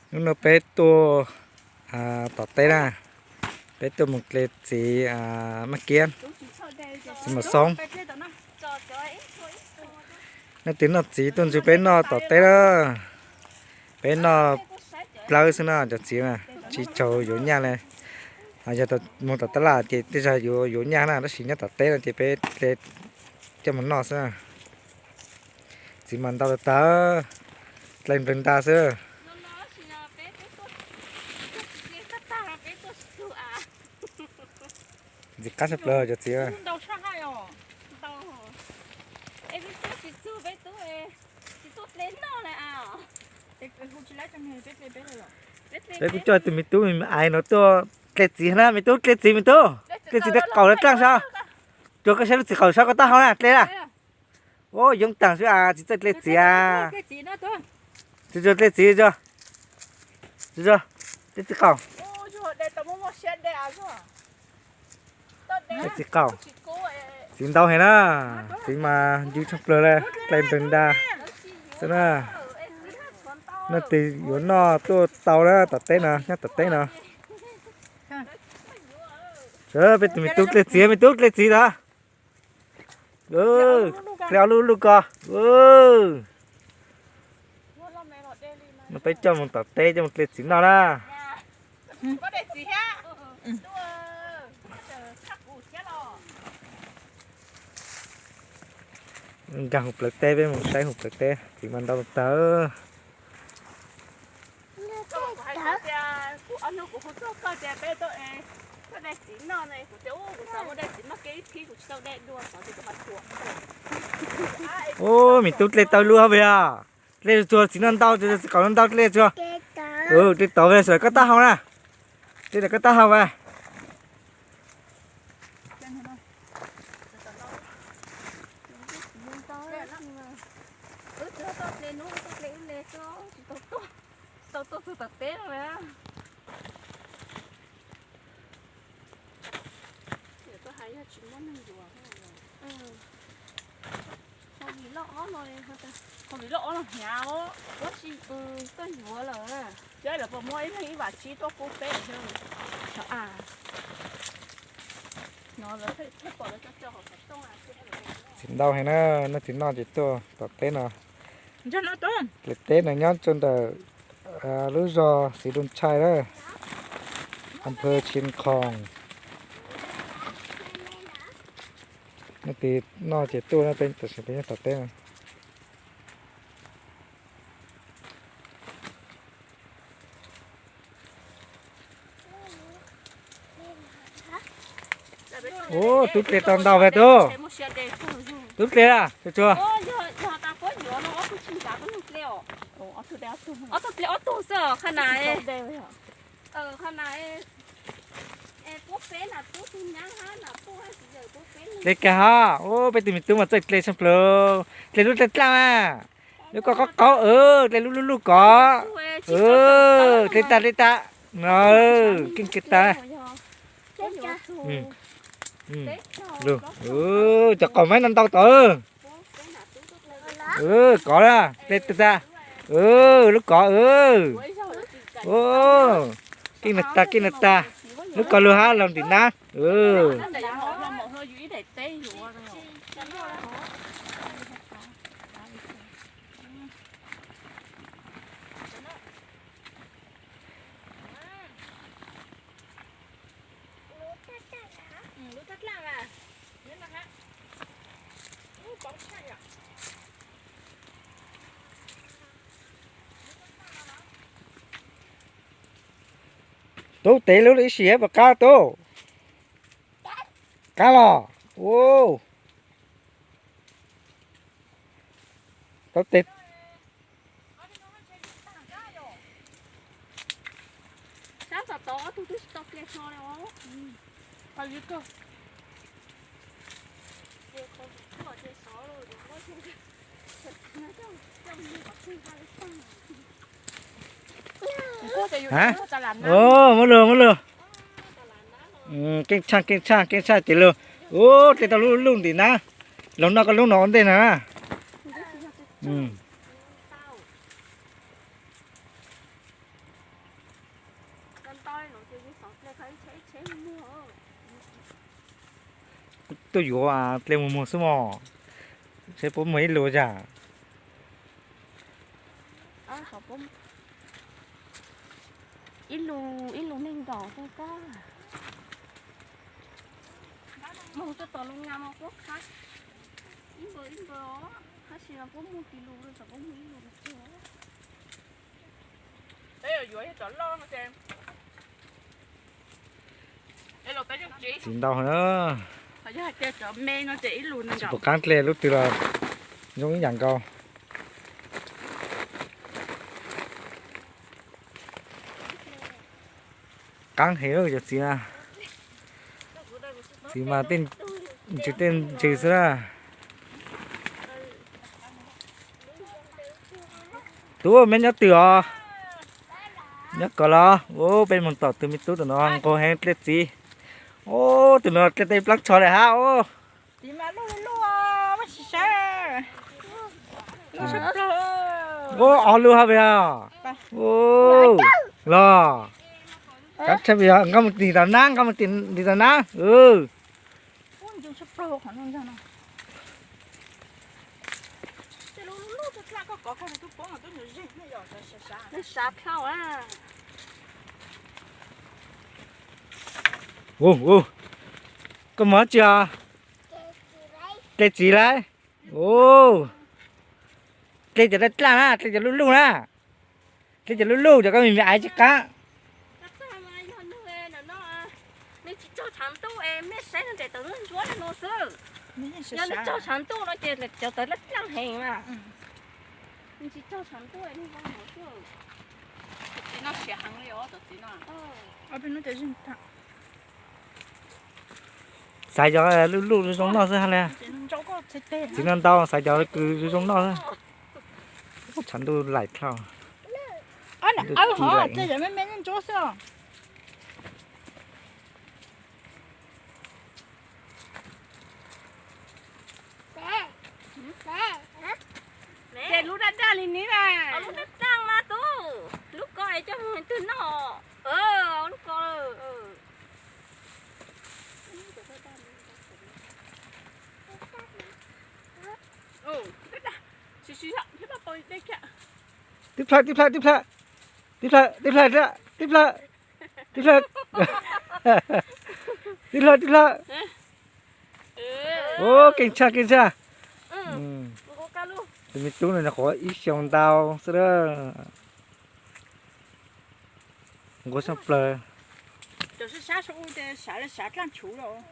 Hnub no peb tuaj tom teb na, peb tuaj mus dle txiv maj kiab, txiv mos xoob. Leej twg noj txiv tuaj ntsib peb noj tom teb na. Peb noj plawb xwb no cov txiv na, tsis tshua yuav nyaj li. Yog mus tom tab laj ces tej zaum yuav yuav nyaj na, tab sis nyob tom teb no ces peb dle coj mus noj xwb. Txiv mas ntau tag, dle nplawg nta xwb. Ntxim qab tshaj plaws cov txiv. Peb kuj coj tus me tub me ais no tuaj dle txiv na, me tub dle txiv me tub, dle txiv tej qaum dlaaj saib, tsuas koj saib lub txiv qaum saib koj tab hau na dle na. Ua yoob taag xwb as, txiv txawj dle txiv as. Tsuas dle txiv, dle txiv qaum. Dle txiv qaum, txiv ntau heev na, txiv mas ncw tshaj plaws li, dle nplawg nta xwb na. Leej twg yuav noj tuaj tau na, tom teb no, nyob tom teb no. Peb tus me tub dle txiv, me tub dle txiv tod. Dle ob lub lub ko. No peb coj mus tom teb coj mus dle txiv noj na. Nkag hauv plawv teb, peb mus saib hauv plawv teb, txiv mas ntau tag. Ub, me tub dle tau lub hab yog. Dle tsuag txiv no ntau, txiv qaum no ntau dle tsuag. Dle tod sawv daws koj tab hau na. Dle tod koj tab hau mas. Khaus vim loj ob no hnyav, tab sis koj yuav lawm. Cov lawv puas muab ib leeg ib vam tsib tuaj pub peb. Txiv ntau heev na, leej twg noj ces tuaj tom teb no. Dle teb no nyob rau ntawm lub zos Xiv Doo Tshai na, am phaw Tshia Khoom. Leej twg noj ces tuaj, peb tam sim peb nyob tom teb no. Ub, tub dle tau ntau vas tub. Tub dle a, tsuag tsuag. Dle kag ha, ub, peb tus me tub mas txawj dle tshaj plaws. Dle lub dlej dlaaj mas. Lub ko qaub qaub, dle lub lub lub kov. Dle tag dle tag. Keej kiag tag. Cov qaum mas no ntau tod. Kov na, dle tag tag. Lub kov. Keej na tag, keej na tag. Lub kov lug hab los ntim nab. Tub, tes lub ib sim puas qab tub? Qab los. Ub. Tub tes. Ha, muab lug, muab lug. Keej tshaj, keej tshaj, keej tshaj ces lug. Ub, dle tau lub luj ntim nab. Laug noj koj lub no ua ntej na. Tuaj yuav dlej muag muag xwb mog, seb puas muaj ib lus yam. Ib lus ib lus neeg nkaum xwb koj. Mus tuaj tom lub ngas mas puab qhab ib npaws ib npaws os, tab sis mas puab muag tis lus, puab muag ib lus tiag. Txiv ntau heev na. Tsis pom qab dlej lub twg los zoo ib yam nkaus. Qaab heev cov txiv na. Txiv mas tej ntsws tej ntsws xwb na. Tub, meb nyob twg os? Nyob ko los? Ub, peb moog tom tug me tub ntawm no nquag heev dlej txiv. Ub, tus no dlej tej plaab tsho le hab ub. Ub, ob lub hab peb os. Ub, los. Kav tsij peb os, nkag mus tim tom nab, nkag mus tim tom nab. Ub, ub, koj mus dlaab tsi os? Dlej txiv lawm. Ub, dlej cov dlaab dlaab na, dlej cov luj luj na. Dlej cov luj luj cov koj me me aiv tsis qaab. Xaiv cov luj luj zoo zoo noj xwb hab le. Txiv no ntau, xaiv cov kws zoo zoo noj xwb. Tshav ntuj laim dlhau. Ces lub daj daj li ni na. Lub daj daj mas tub, lub ko es coj mus twg noj? Lub ko. Tib plhaw, tib plhaw, tib plhaw, tib plhaw, tib plhaw, tib plhaw, tib plhaw, tib plhaw. Ub, keej tshaj, keej tshaj. Tus me tub no nyuam qhuav ib xyoos ntau xwb a. Nquag tshaj plaws. Cov sab sab sab ub ces sav le sav dlaaj tshuv los.